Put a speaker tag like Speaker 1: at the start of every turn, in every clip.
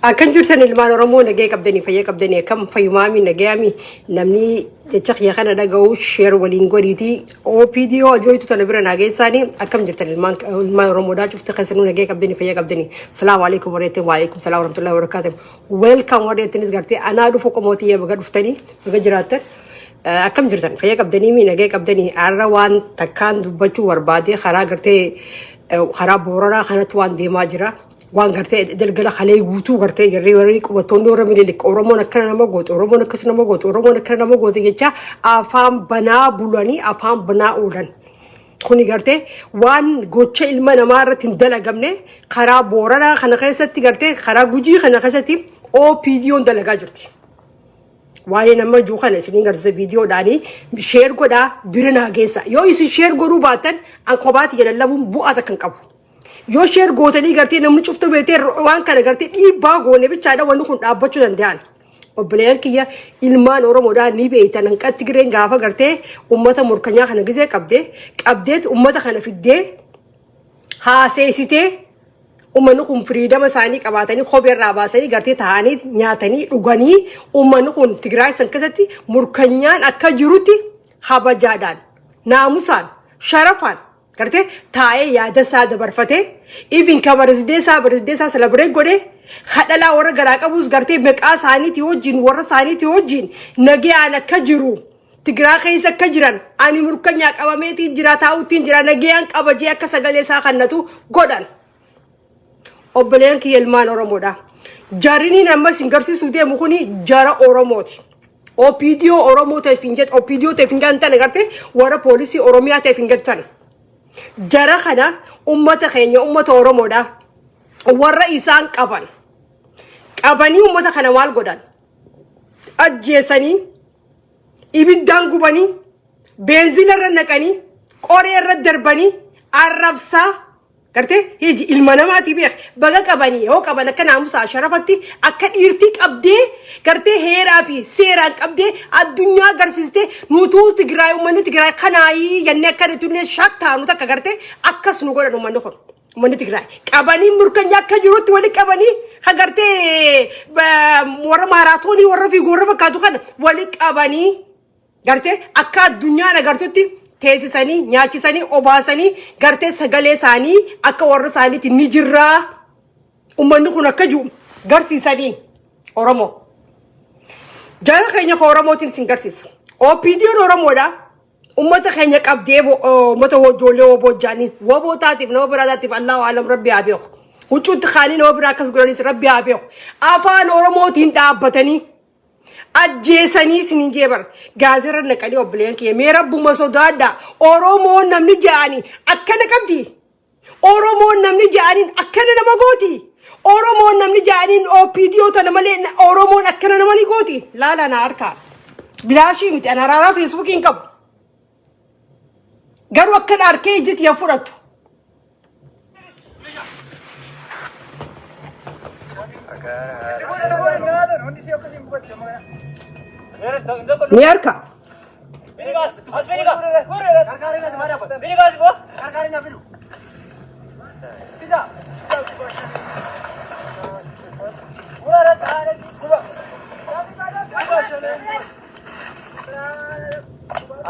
Speaker 1: Akkam jirtan ilmaan Oromoo nagaya qabdanii fayya qabdanii akkam fayyumaami nagayaami namni jecha kiyya kana dhaga'u sheer waliin godhiitii OPDO ajooytu tana bira naa geessaanii akkam jirtan ilmaan ilmaan Oromoodhaa cufti keessanuu nagaya qabdanii fayya qabdanii salaamu alaikum warreettiin waalaikum salaam warahmatullahi wabarakaatuh welcome warreettiinis gartee anaa dhufu qomootii baga dhuftanii baga jiraattan Akkam jirtan fayya qabdanii mi nagaya qabdanii har'a waan takkaan dubbachuu barbaade karaa gartee karaa booranaa kanatti waan deemaa jira. Waan gartee dalgala kalee guutuu gartee jarri warri qubattoonni warra minilik Oromoon akkana nama goote Oromoon akkas nama goote Oromoon akkana nama goote jecha afaan banaa bulanii afaan banaa oolan. Kuni gartee waan gocha ilma namaa irratti hin dalagamne karaa booranaa kana keessatti gartee karaa gujii kana keessatti OPDOn dalagaa jirti. Waa'ee nama juu kana isiniin garsiisa viidiyoodhaanii sheer godhaa bira naa geessa. Yoo isin sheer godhuu baattan an kophaati jedhan labuun bu'aa takka hin qabu. Yoo sheer gootanii gartee namni cuftu beetee waan kana gartee dhiibbaa goone bichaadha wanni kun dhaabbachuu danda'an. Obboleeyyan kiyya ilmaan Oromoodhaa ni beektan hanqatti gireen gaafa gartee ummata murkanyaa kana gizee qabdee qabdeet ummata kana fiddee haaseessitee Ummanni kun firiidama isaanii qabaatanii kophee irraa baasanii gartee taa'anii nyaatanii dhuganii ummanni kun Tigraay san keessatti murkanyaan akka jirutti kabajaadhaan naamusaan sharafaan gartee taa'ee yaada isaa dabarfatee even ka barisdee isaa barisdee isaa celebrate godhee kadhalaa warra garaa qabus gartee maqaa isaaniitii wajjin warra isaaniitii wajjin nagayaan akka jiru Tigiraa keessa akka jiran ani murkanyaa qabameetiin jira taa'uttiin jira nagayaan qaba jee akka sagalee isaa kannatu godhan. Obboleeyyan kiyya ilmaan Oromoodha. Jariniin amma isin garsiisuu deemu kuni jara Oromooti. OPDO Oromoo ta'eef hin jedhu OPDO ta'eef hin jedhan tana gartee warra poolisii Oromiyaa ta'eef hin jettan. Jara kana ummata keenya ummata Oromoodha. Warra isaan qaban. Qabanii ummata kana maal godhan? Ajjeesanii ibiddaan gubanii beenzila irra naqanii qoree irra darbanii arrabsaa gartee hiji ilma namaatii beek baga qabanii yoo qaban akka naamusaa sharafatti akka dhiirtii qabdee gartee heeraa fi seeraan qabdee addunyaa agarsiistee nutuu Tigraay uummanni Tigraay kanaayii jennee akka nuti shaktaanu takka gartee akkas nu godhan uummanni kun. Uummanni Tigraay qabanii murkanya akka jirutti wali qabanii hagartee warra maaraatoonii warra fiigu warra fakkaatu kana wali qabanii gartee akka addunyaan agartutti teessisanii nyaachisanii obaasanii gartee sagalee isaanii akka warra isaaniitti ni jirraa uummanni kun akka jiru garsiisaniin Oromoo. Jala keenya ka Oromootiin isin garsiisa. OPDOn Oromoodha. Ummata keenya qabdee ummata ijoollee woboo jaanii woboo taatiif nama biraa taatiif Allahu alam rabbi haa beeku. Huccuutti kaanii nama biraa akkas godhanis rabbi haa beeku. Afaan Oromootiin dhaabbatanii ajjeesanii isiniin jee bara gaazirra naqanii obboleeyyan kiyya mee rabbuma sodaadha Oromoon namni ja'anii akkana qabdi. Oromoon namni ja'aniin akkana nama gooti. Oromoon namni ja'aniin OPDO tana malee Oromoon akkana nama ni gooti. Laala na harkaa. Bilaashii miti ana araaraa feesbuukii hin qabu. Garuu akkana harkee ijji yan fudhattu. Ni harka.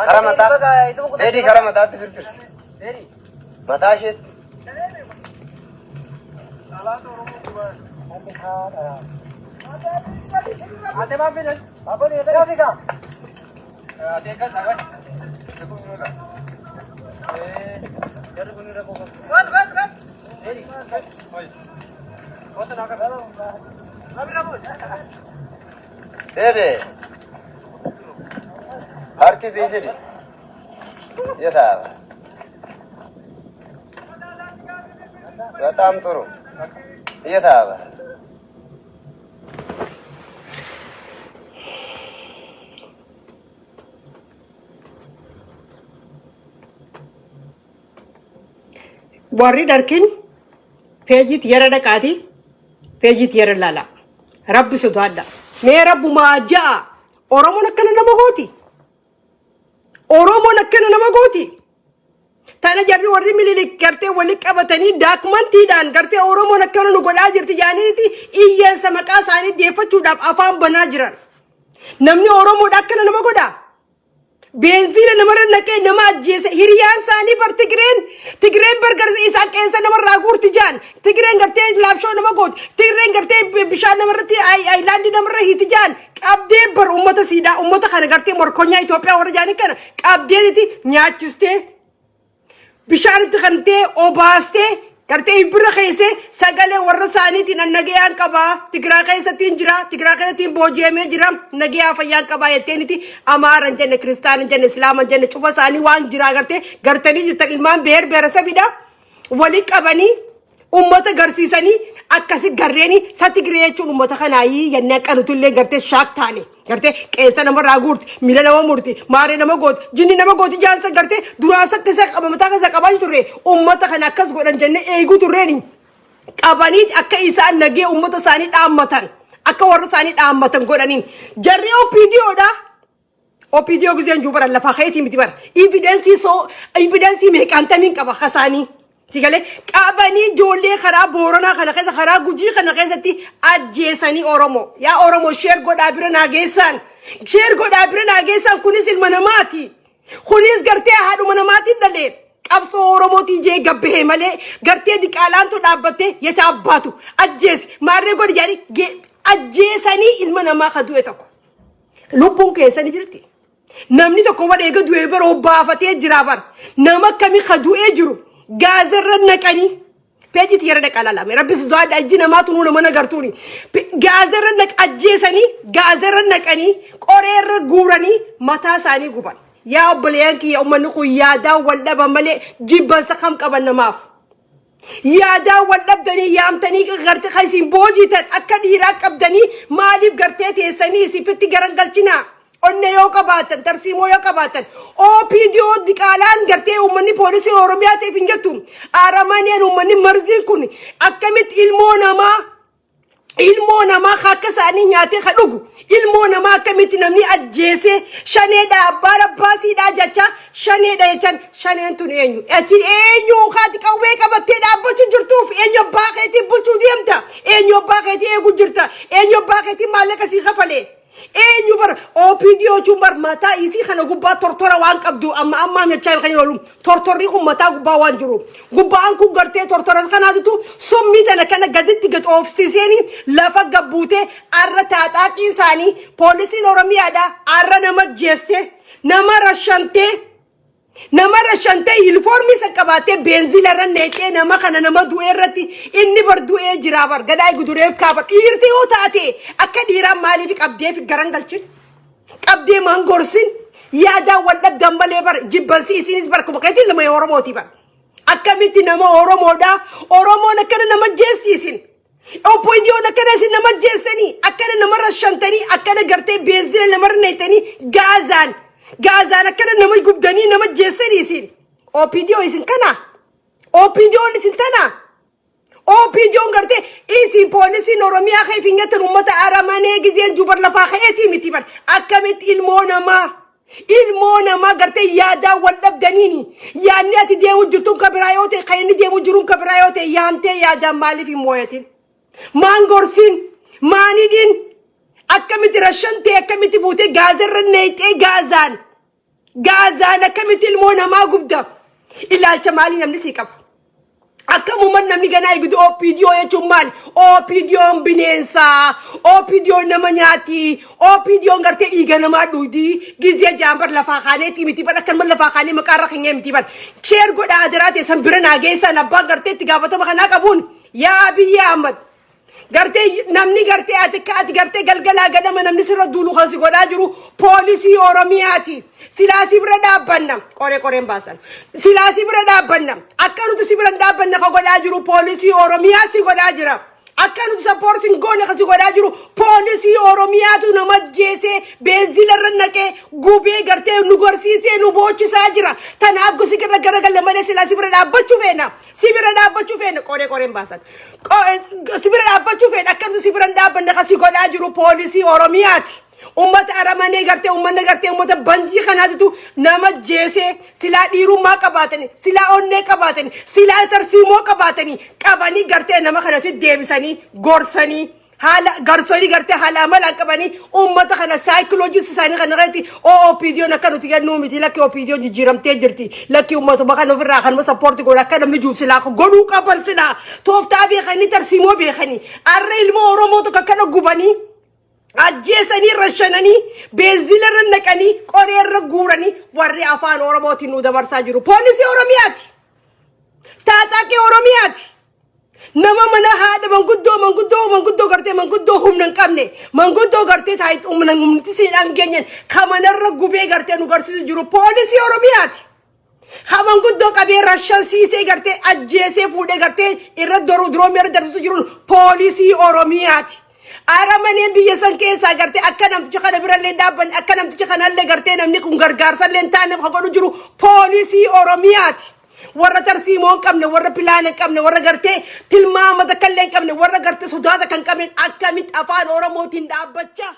Speaker 2: Kara mataa. Deedii kara mataatti firfirsi. Mataa isheetti. Deede. Harki sii fidi. Yetaa. በጣም ጥሩ እየተባበ
Speaker 1: Warri dharkin peejiitti yara dhaqaati peejiitti yara laala. Rabbi sodaadha. Mee rabbumaa ja'a Oromoon akkana nama gooti. Oromoon akkana nama gooti. Tana jarri warri Minilik gartee wali qabatanii daakumantiidhaan gartee Oromoon akkana nu godhaa jirti jaaniiti iyyansa maqaa isaanii deeffachuudhaaf afaan banaa jiran. Namni Oromoodha akkana nama godhaa? Beenziila namarra naqee nama ajjeese. Hiriyaan isaanii bar Tigireen, Tigireen bar gar isaan qeensa namarraa guurti jaan, Tigireen gartee laabshoo nama gooti, Tigireen gartee bishaan namarratti ayilaandii namarra hiiti jaan, qabdee bar ummata siidhaa, ummata kana gartee morkonyaa Itoophiyaa warra jaanii kana qabdeetiti nyaachistee, bishaan itti kantee, obaastee, gartee bira keessee sagalee warra isaaniitiin an nagayaan qabaa, Tigiraa keessattiin jira, Tigiraa keessattiin booji'amee jira, nagayaa fayyaan qabaa jetteeniti. Amaara hin jenne, Kiristaana hin jenne, Islaama hin jenne, cufa isaanii waan jiraa gartee gartanii jirtan, ilmaan beer beeresabidha walii qabanii ummata garsiisanii akkasi garreeni sa Tigiree jechuun ummata kanaayii yennee akka nuti illee gartee shaak taane, gartee qeensa namarraa guurti, miila nama murti, maaree nama gooti, jinni nama gooti jaansa, gartee duraan sakka isa qaba mataa keessa qabaa turre, ummata kana akkas godhan jennee eeguu turreeni. Qabanii akka isaan nagee ummata isaanii dhaammatan, akka warra isaanii dhaammatan godhaniin jarri OPDOdha. OPDO gizeen jiru bara lafaa keetii miti bara. Evidence soo evidence meeqaantamiin qaba kasaanii. Sigalee qabanii ijoollee karaa Booranaa kana keessa, karaa Gujii kana keessatti ajjeesanii Oromoo. Yaa Oromoo, share godhaa bira naa geessaan. Share godhaa bira naa geessaan. Kunis ilma namaati. Kunis gartee haadhuma namaatiin dhalee. Qabsoo Oromootii jee gabbahee malee gartee diqaalaantu dhaabbattee yeta abbaatu ajjeese maarree godhi jedhanii ajjeesanii ilma namaa ka du'e tokko. Lubbuun keessa ni jirti. Namni tokko bara eega du'ee bara obbaafatee jira bara. Nama akkamii ka du'ee jiru gaazarra naqanii. Peejii xiyyaara dhaqaa laalame. Rabbi sodaadha, ijji namaa tunuu nama nagartuuni. Gaazarra naq ajjeesanii, gaazarra naqanii, qoreerra guuranii, mataa isaanii guban. Yaa obboleeyyan kiyya, uummanni kun yaadaan wal dhaban malee jibbansa kam qaban namaaf? Yaadaan wal dhabdanii yaamtanii gartee kan isin boojitan akka dhiiraa qabdanii maaliif gartee teessanii isifitti garan galchinaa? Onne yoo qabaatan, tarsiimoo yoo qabaatan, OPDO diqaalaan gartee uummanni poolisii Oromiyaa ta'eef hin jettu. Aramaneen uummanni marziin kun akkamitti ilmoo namaa akka isaanii nyaatee ka dhugu, ilmoo namaa akkamitti namni ajjeese? Shaneedha, abbaan abbaasiidha jecha, shaneedha jechan. Shaneen tun eenyu? Ati eenyu haati qawwee qabattee dhaabbachuu jirtuuf? Eenyu abbaa keetii bulchuu deemta? Eenyu abbaa keetii eeguu jirta? Eenyu abbaa keetii maallaqa sii kafalee? Eenyu bar OPDO jechuun bar mataa isii kana gubbaa tortora waan qabdu, amma ammaa jechaa kan oolu, tortorri kun mataa gubbaa waan jiru, gubbaan kun gartee tortora kanaatitu summii tana kana gaditti gad oofsiseeni lafa gabbuute. Arra taaxaaqii isaanii poolisiin Oromiyaadha arra nama jeeste, nama rashantee, nama rashantee, yuunifoormii isa qabaatee beenzila irra neeqee nama kana, nama du'ee irratti. Inni bar du'ee jira bar, gadaa gudureef kaaba. Dhiirti yoo taate akka dhiiraa maaliif qabdee fi garan galchin, qabdee maan gorsin? Yaadaan wal dhabdan malee bar jibbansi isinis bar kuma keetiin nama Oromooti bar. Akkamitti nama Oromoodha, Oromoon akkana nama jeestiisin? OPDOn akkana isin nama jeessanii, akkana nama rashantanii, akkana gartee beenzila namarra neeqxanii, gaazaan akkana nama gubdanii nama jeessanii isin. OPDO isin kana. OPDOn isin tana. OPDOn gartee isin poolisiin Oromiyaa keef hin jettan, uummata aramanee gizeen jubar lafaa ka'eetii miti bar. Akkamitti ilmoo namaa gartee yaadaan wal dhabdaniini, yaadni ati deemu jirtuun ka biraa yoo ta'e, kan inni deemu jiruun ka biraa yoo ta'e, yaamtee yaadaan maaliif hin mooyatin? Maan gorsin? Maan hidhin? Akkamitti rashantee, akkamitti fuutee gaazarra neexee, gaazaan akkamitti ilmoo namaa gubda? Ilaalcha maalii namni sii qaba? Akkamuma namni ganaa eegutu OPDO jechuun maali? OPDOn bineensa. OPDOn nama nyaati. OPDOn gartee dhiiga namaa dhugdi. Gizee jaambar lafaa kaaneeti miti bar, akkanuma lafaa kaanee maqaa irra keenya miti bar. Share godhaa adaraa teessan bira naa geessan abbaan gartee itti gaafatama kanaa qabuun. Yaa Abiyyi Ahmad. Gartee namni gartee ati akka ati gartee galgalaa ganama namni sirra duulu kan si godhaa jiru poolisii Oromiyaati. Silaa si bira dhaabbanna. Qoree qoreen baasan. Silaa si bira dhaabbanna. Akka nuti si bira hin dhaabbanne kan godhaa jiru poolisii Oromiyaa si godhaa jira. Akka nuti support hin goone kan si godhaa jiru poolisii Oromiyaatu nama jeesee, beenzila irra naqee, gubee, gartee nu gorsiisee nu boochisaa jira. Tanaaf gosi gara garagalle malee silaa si bira dhaabbachuu feena. Si bira dhaabbachuu feena, qoree qoreen baasan. Si bira dhaabbachuu feena. Akka nuti si bira hin dhaabbanne kan si godhaa jiru poolisii Oromiyaati. Ummata aramanee gartee ummanni gartee ummata banjii kanaatitu nama jeesee. Silaa dhiirummaa qabaatanii, silaa onnee qabaatanii, silaa tarsiimoo qabaatanii qabanii gartee nama kana fi deebisanii gorsanii haala garsanii gartee haala amalaan qabanii ummata kana saayikoloojii isaanii kana irratti OOPDOn akka nuti kennuu miti, lakki OPDOn jijjiiramtee jirti, lakki ummatuma kana ofirraa kanuma support godha akka namni juuf silaa godhuu qaban, silaa tooftaa beekanii tarsiimoo beekanii arra ilma Oromoo tokko akkana gubanii ajjeesanii rashananii beenzila irra naqanii qoree irra guuranii warri afaan Oromootiin nu dabarsaa jiru poolisii Oromiyaati. Taaxaaqii Oromiyaati. Nama mana haadha manguddoo manguddoo manguddoo gartee manguddoo humna hin qabne, manguddoo gartee taayit humna humniti siidhaan geenyen kamanarra gubee gartee nu garsiisu jiru poolisii Oromiyaati. Ha manguddoo qabee rashansiisee gartee ajjeesee fuudhee gartee irra doruu diroomii irra darbisu jiru poolisii Oromiyaati. Aramaneen biyya san keessaa gartee akka namticha kana birallee hin dhaabbanne, akka namticha kanallee gartee namni kun gargaarsallee hin taane ka godhu jiru poolisii Oromiyaati. Warra tarsiimoo hin qabne, warra pilaana hin qabne, warra gartee tilmaama takka illee hin qabne, warra gartee sodaata kan qabne akkamitti afaan Oromootiin dhaabbachaa?